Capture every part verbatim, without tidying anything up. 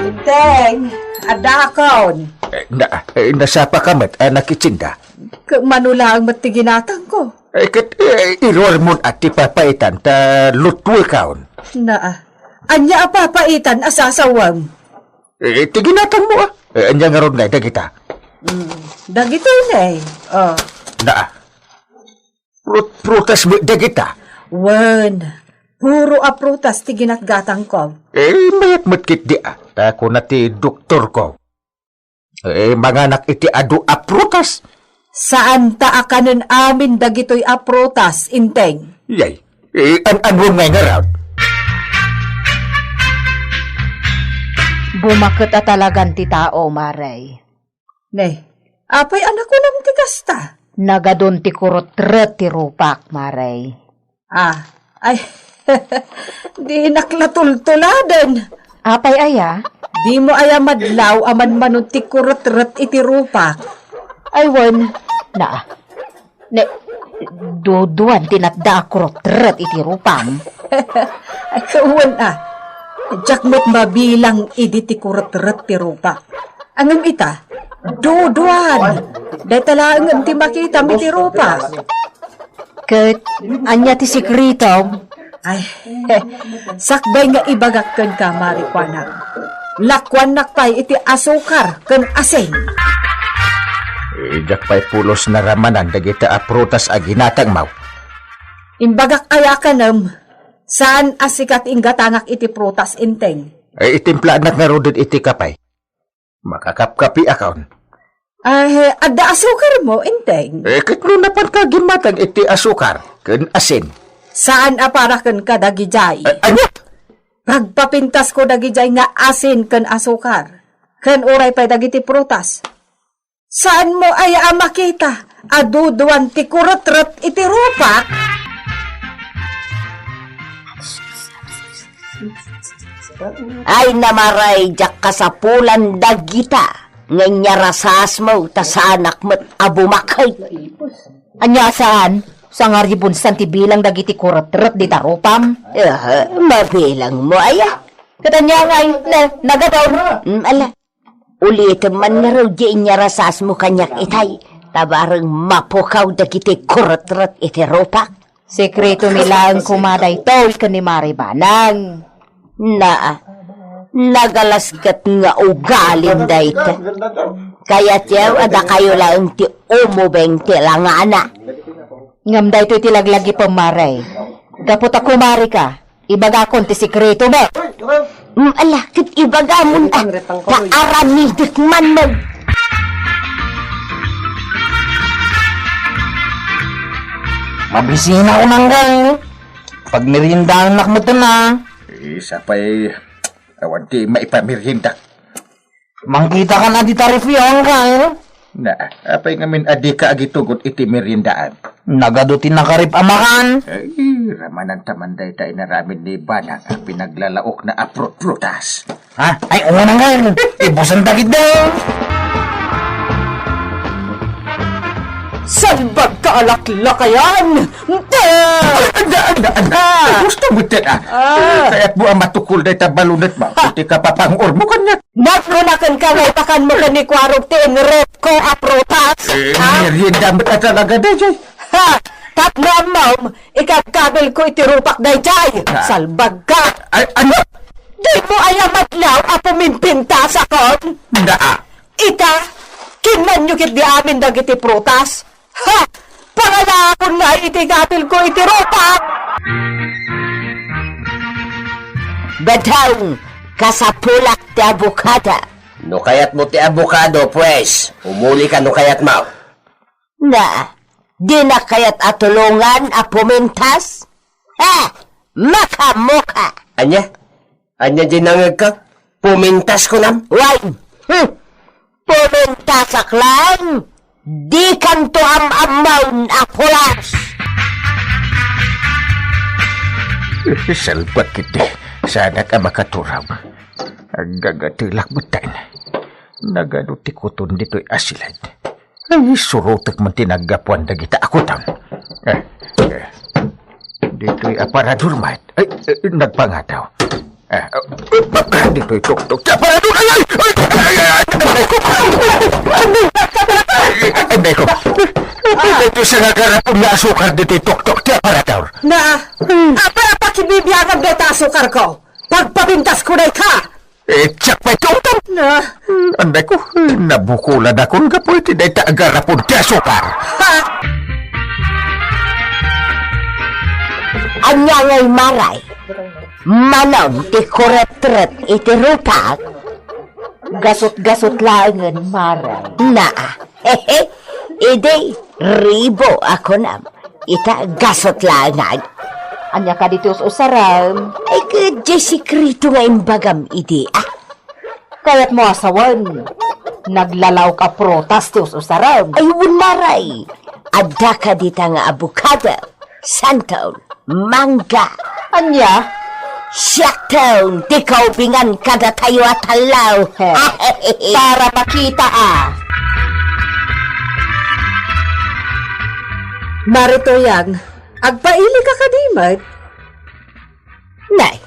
Inteng, adakon. Eh, na, eh, nasapa ka met, anak itsinda? Ket mano laeng met ti ginatangko. Eh, ket, eh, iruar mon at ti papaitan, ta lutwe kaon. Naa. Ania a papaitan a sasawem? Eh, ti ginatang mo, ah. Eh, ania ngarud ngay dagita? Mm, dagitoy ne. Oh. Naa. Prut-, prutas mo dagita? Wen, puro a prutas ti ginatgatangko. Eh, mayat met ketdi, ah. Ta kuna ti doktorko. Eh, manganak iti adu a prutas. Saan ta a kanen amin dagitoy a prutas, Inteng. Yay, eh, an-, anong ngay ngarud? Bumaket a talagan ti tao, Marey. Ne, apay a nakunam ti kasta? Nagadun ti kurutret ti rupak, Marey. Ah, ay, dinak la tultuladen. Apay aya? Dimo aya madlaw a manmanon ti kurutret iti rupak? Ay, wen, naa. Ne, duduan ti natda a kurutret iti rupam. Ay, wen a. Diak met mabilang idi ti kurutret ti rupak. Ngem ita, duduan. Dayta laeng ti makitam iti rupak. Ket ania ti sekretom? Ay, sakbay nga ibagak kenka, Marey, kuana. Lakuannak pay iti asukar ken asin. Eh, diak pay pulos naramanan dagita a prutas a ginatangmo. Imbagak aya a kanem, saan a sika ti inggatangak iti prutas, Inteng? Eh, itimplaannak ngaruden iti kape. Makakapkapiakon. Ay, adda asukarmo, Inteng? Eh, ket no napanka gimmatang iti asukar ken asin. Saan a para kenka dagijay. Eh, ania? Pagpapintasko dagijay nga asin ken asukar, ken uray pay dagiti prutas. Saanmo aya a makita a duduan ti kurutret iti rupak? Ay, Marey, diak kasapulan dagita nga inyarasasmo ta saanak met a bumaket. Ania a saan? Sangaribunsan ti bilang dagiti kurutret dita rupam? Eh, mabilangmo aya? Ket ania ngay, ne, nagadun? Mm, ala. Ulitem man ngarud ti inyarasasmo kaniak itay, ta bareng mapukaw dagiti kurutret iti rupak. Sekreto mi laeng koma daytoy ken ni Marey Banang. Naa, nagalas ket nga ugalim dayta. Kayatyo a dakayo laeng ti umubeng ti langana. Ngem daytoy ti laglagipem, Marey. Gapu ta kumarika, ibagakon ti sekreto mo. Mm, ala, ket ibagamon, ah, ta aramidek man mo. Mabisina ko nanggal. Pagmeriendaannak met na. Eh, sapay, awan ti maipamerienda. Mangkita kan adi tarifyo, anggal. Na, apay ngamin a dika agitugot iti meriendaan? Nagadu ti nakarip a makan. Ay, ramanan ta man dayta inaramid ni Banang a pinaglalaokna a prutprutas. Ha? Ay, oo, anggal. Ibusan ta gid daw. Salbag ka alaklakayan! Anda, anda, anda. Ah. Gusto mo, Ted, ah? Ah. Kayat mo ang matukol na itabalonet mo. Ha? Iti kapapangur mo kanya. Nagrunaken ka nga ipakan mo ken ni Kuarog ti inrep ko a prutas, Eh, ha? Merienda mo ka talaga, dayjay. Ha? Tapno ammom, ikagkabil ko iti rupak dayjay. Ha? Salbag ka. Ay, ano? Di mo aya madlaw a pumimpintasakon? Naa. Ita, kinnanyo ketdi amin dagiti prutas. Ha! Pangalaakon nga iti kabil ko iti rupak! Badaw, kasapulak ti abukada. No kayat mo ti abukado, pues, umuli ka no kayat mo. Na, di na kayat a tulongan a pumintas? Ha! Makamoka! Anya? Anya di nangegka? Pumintas kunam? Way! Hmm. Pumintasak lang! Dikanto am-ammaon a pulos! Salbag iti, saanak a makaturaw. Agagatelak metten. Nagadu ti kuton ditoy a siled. Ay, surotek man ti naggapuan dagita a kuton. Eh, eh. Ditoy aparador met. Ay, eh, nagpangataw. Ah, oh, ditoy tuktok. Ti aparador! Ay, ay! Ay, ay, ay, ay! Ay, ay, ay! Ditoy sa nga garapon nga asukar ditoy tuktok. Ti aparador. Na, apay a pakibibiangam dayta asukarko? Pagpapintasko dayta! Eh, siak pay ti umtam. Na. Anday ko, eh, nabukolanakon gapu iti dayta a garapon ti asukar. Ha? Ania ngay, Maray? Manon ti kuretret iti rupak? Gasut-gasut laengen, Maray. Naa. Idi, ribo a kunam. Ita, gasut laeng. Ania kadi ti us-usarem? Ay, ket diay sekreto nga imbagam idi, ah. Kayatmo a sawen, naglalaok a prutas ti us-usarem? Ay, wen, Maray. Adda kadi ta nga abukado, santol, mangga. Ania? Siakton ti kaubingan kadatayo a tallo. He. Para makita, ah. Mare Toyang, agpaili ka kadi met? Nay,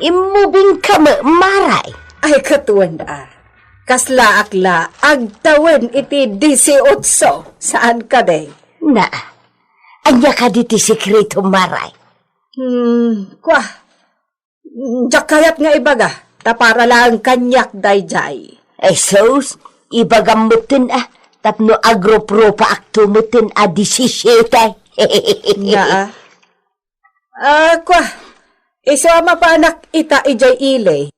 immubingka met, Maray. Ay, ket wen, ah. Kaslaak la agtawen iti disiotso, saan kadi? Na, ania kadi ti sekreto, Maray? Hmm, kua, diak kayat nga ibaga, ta para laeng kaniak daydiay. Ay, sus, ibagam metten, ah, tapno agrup-rupaakto metten a disisiete. Naa. Ah, kua, isu a mapanak ita idiay ili.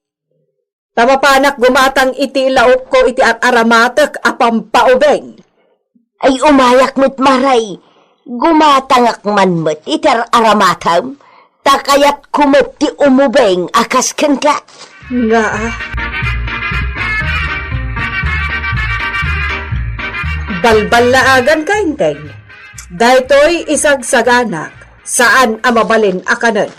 Ta mapanak gumatang iti laokko iti ar-aramatek a pampaubing. Ay, umayak met, Maray. Gumatangak man met iti ar-aramatem, ta kayatko met ti umubing a kas kenka. Nga, ah. Balballaaganka, Enteng. Daytoy isagsaganak, saan a mabalin a kanen.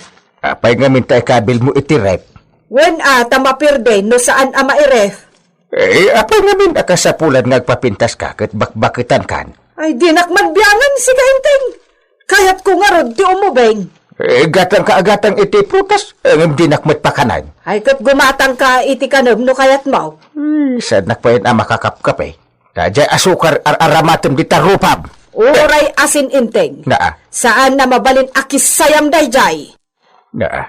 Apay ngamin ta ikabilmo iti ref? Wen a, ta mapirdi no saan a mairef. Eh, apay ngamin a kasapulan nga agpapintaska ket bakbaketankan? Ay, dinak man biangan, sika, Enteng. Kayatko ngarud ti umubing. Eh, gatangka a gatang iti prutas, eh, ngem dinak met pakanen. Ay, ket gumatangka iti kanem no kayatmo. Eh, saannak pay a makakapkape. Ta diay asukar ar-aramatem dita rupam. Uray asin, Enteng. Naa. Saan a mabalin a kissayam daydiay. Naa.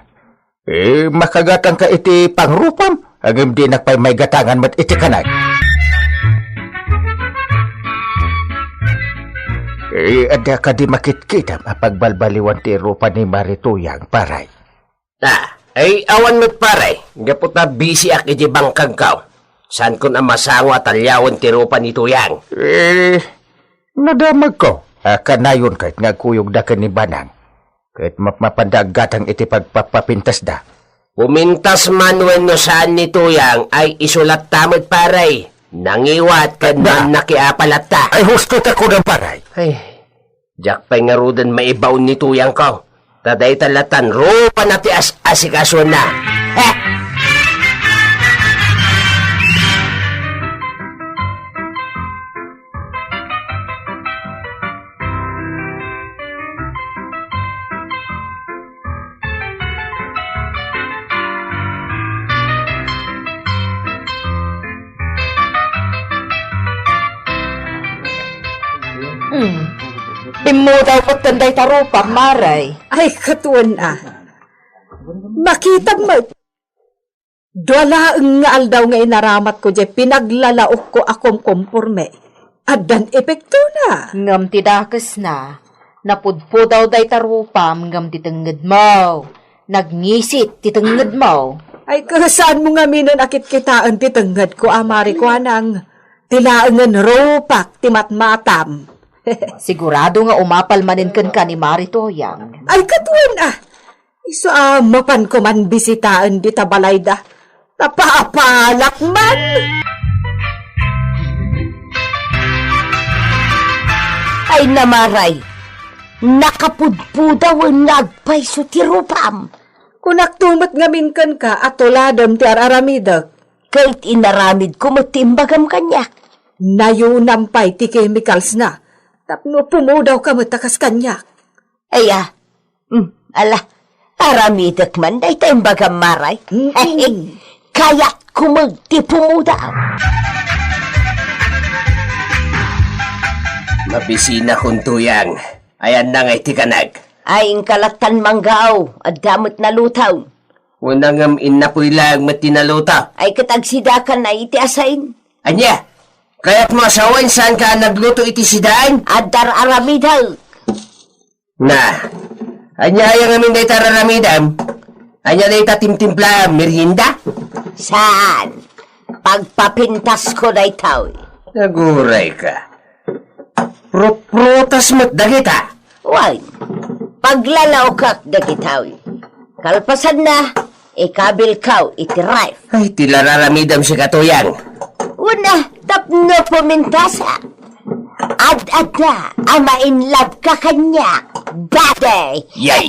Eh, makagatangka iti pangrupam, ngem dinak pay maigatangan met iti kanen. Eh, adda kadi makitkitam a pagbalbaliwan ti rupa ni Mari Tuyang, paray? Ta, ay, awan met, paray, gapu ta bisiak iti bangkagko. Saankon a masango a taliawen ti rupa ni Tuyang. Eh, nadamagko a kanayon ket nga agkuyogda ken ni Banang. Ket mapmapanda aggatang iti pagpapapintasda. Pumintas man wenno saan ni Tuyang ay isu latta met, paray. Nangiwat ken Na. Mannakiapa latta. Ay, husto ta kunam, paray. Ay, diak pay ngaruden maibaon ni Tuyangko. Ta dayta latan rupana ti as-asikasona. Heh! Hmm. Immudaw metten dayta rupam, Maray. Ay, ket wen a. Makitam met. Dua laeng nga aldaw nga inaramatko diay pinaglalaokko a kumkomporme. Addan epektona. Ngem ti dakesna, napudpudaw dayta rupam ngem ti tengngedmo, nagngisit ti tengngedmo. Ay, kasaanmo ngaminen a kitkitaen ti tengngedko a Mari Kuanang. Ti laengen rupak ti matmatam. Sigurado nga umapal manen kenka ni Mari Tuyang. Ay, ket wen a. Isu a mapanko man bisitaen dita balayda. Napapalak man! Ay, na, Maray, nakapudpudawen nga agpayso ti rupam. Kunakto met ngamin kenka a tuladem ti ar-aramidek. Ket inaramidko met ti imbagam kaniak. Nayonam pay ti chemicals na, tapno pumudawka met a kas kaniak. Ay, a, Hmm, ala, aramidek man dayta imbagam, Maray. Mm. Kayatko met ti pumudaw. Mabisinakon, Tuyang. Ayanna ngay ti kanag? Ay, inka lattan manggaw. Adda met nalutaw. Wen, ngem innapuy laeng met ti naluto. Ay, ket agsidakan iti asain. Ania? Kayatmo a sawen, saanka a nagluto iti sidaen? Adda ar-aramidek. Na, ania aya ngamin dayta ar-aramidem? Ania dayta timtimplaem, merienda? Saan? Pagpapintasko daytoy. Nagurayka. Pruprutas met dagita. Wen, paglalaokak dagitoy. Kalpasanna, ikabilko iti ref. Ay, ti ar-aramidem, sika, Tuyang. Wen, tapno pumintasak. Ad-adda a ma-in love ka kaniak, buddy. Yay!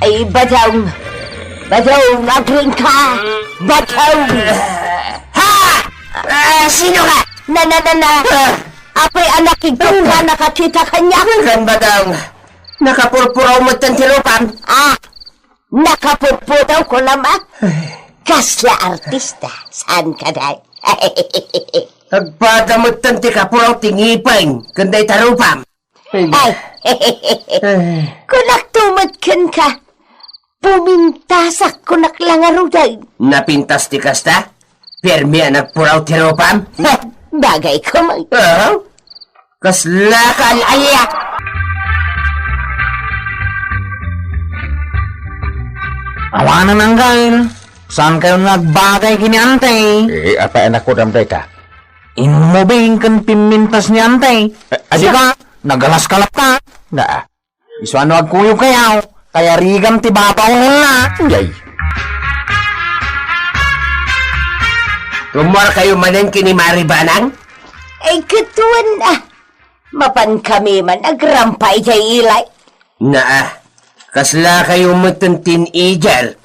Ay, Badong! Badong, agriingka! Badong! Ha? Ah, sino ka? Na, na, na, na. Ah. Apay a nakigtot ka, nakakita kaniak? Kan, Badong. Nakapurpuraw met ti rupam. Ah, nakapurpuraw ko naman. Ay. Kasla artista, saan ka, day? Agpada met ti kapuraw ti ngipeng ken dayta rupam. Ay. Ay. Kunak tumet kenka. Pumintasak kunak la ngaruden. Napintas ti kasta? Permi a nagpuraw ti rupam? Bagay ko man. Ah? Kasla ka, ay, ay, ay. Awanan, Anggal. Saan kayo nga agbagay kini Antay? Eh, apay a nakudam dayta? Inmubing ken pimmintas ni Antay. Eh, adi ka, nagalas ka latta. Na, Isu a no agkuyog kayo, kayarigam ti babaw na. Ay. Rummuar kayo manen ken ni Mari Banang? Ay, ket wen, ah. Mapan kami man agrampa idiay ilay. Naa, kasla kayo met ti teenager.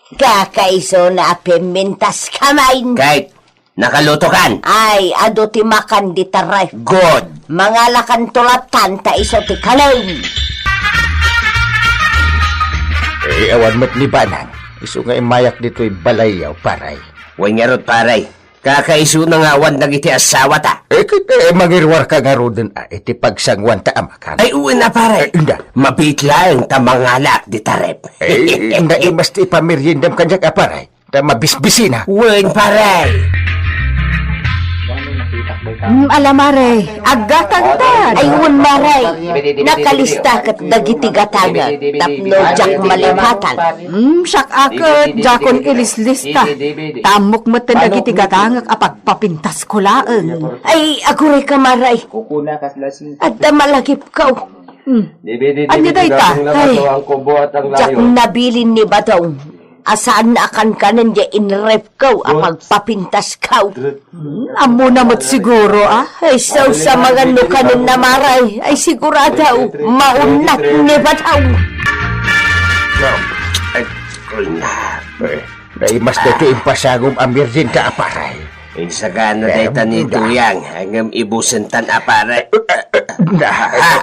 Kakaisuna a pimmintas ka man. Kay, nakaluto kan? Ay, adu ti makan dita ref. Good. Mangalakan tulatan ta isu ti kalem. Eh, awan met ni Banang. Isu nga immayak ditoy balayyo, paray. Wen ngarud, paray. Kakaisuna nga awan dagiti asawata. Eh, ket, eh, mangiruarka ngaruden, ah, iti pagsanguanta a makan. Ay, wen a, paray. Eh, inda. Mabiit laeng ta mangalak dita ref. Eh, inda, imas ti ipameriendam kaniak a, paray. Ta mabisbisina. Wen, paray. Mm, ala, Mare, aggatangtan. Ay, wen, Mare. Nakalista ket dagiti gatangek tapno diak malipatan. Mm, siak a ket diakon ilislista. Ta ammok met dagiti gatangek a pagpapintasko laeng. Ay, agurayka, Mare. Adda malagipko. Mm. Ania dayta? Ay, diak nabilin ni Badong. A saanna a kankanen diay inrefko a pagpapintasko. Hmm, ammona met siguro, ah. Ay, sausa, magan no kanenna, Mare. Ay, sigurado, maunat ni Badong. Ay, ay, na. Eh, naimas daytoy impasangom a merienda a, paray. Insagana dayta ni Tuyang, ngem ibusentan a, paray. Na,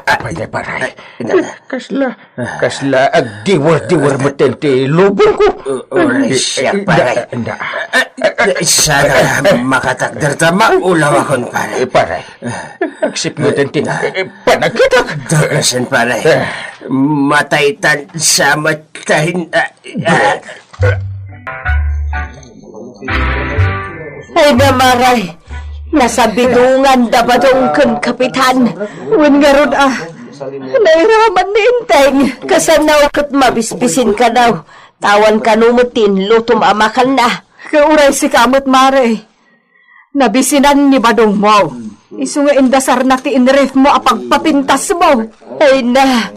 apay, paray. Ay, na. Kasla, kasla agdiwer-diwer met ti lubongko. U-, uray siak, paray. Inda, inda. Ah, ah, sana makatakder ta maulawakon, paray. Eh, paray. Agsipngoten ti, eh, panagkitak. Dagasen, paray. Eh. Mataytan sa matahin, ah, ah. Ay, namaray. Nasabidongan da Badong ken Kapitan. Wen ngarud, ah. Nairaman ni Enteng. Kasano ket mabisbisin kano. Tawan kano met ti inlutom a makanna. Kauray sika met, Mare. Nabisinan ni Badongmo. Isu nga indasarna ti inrefmo a pagpapintasmo. Ay na.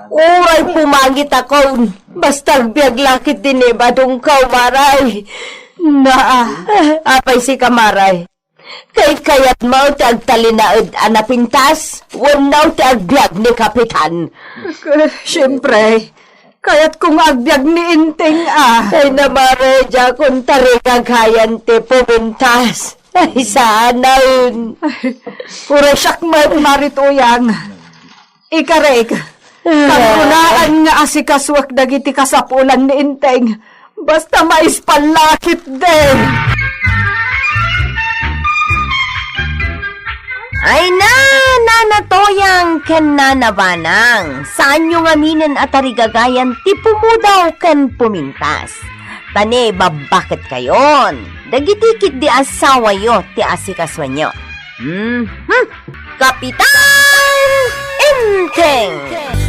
Uray pumangitakon. Basta agbiag la ketdi ni Badongko, Maray. Naa. Apay sika, Maray? Kay kayatmo ti agtalinaed a napintas wenno ti agbiag ni Kapitan? Siempre, kayatko nga agbiag ni Enteng, ah. Ay, namaray, diakon tarigagayan ti pumintas. Ay, saan. Uray siak met, Mari Toyang. Ikarek, kangrunaan nga asikasuak dagiti kasapulan ni Enteng. Basta maispallakit de. Ay na, Nana Toyang ken Nana Banang, saanyo ngaminen a tarigagayan ti pumudaw ken pumintas. Ta ne, babbaketkayon dagiti ketdi asawayo ti asikasuanyo. Mhm. Kapitan Enteng!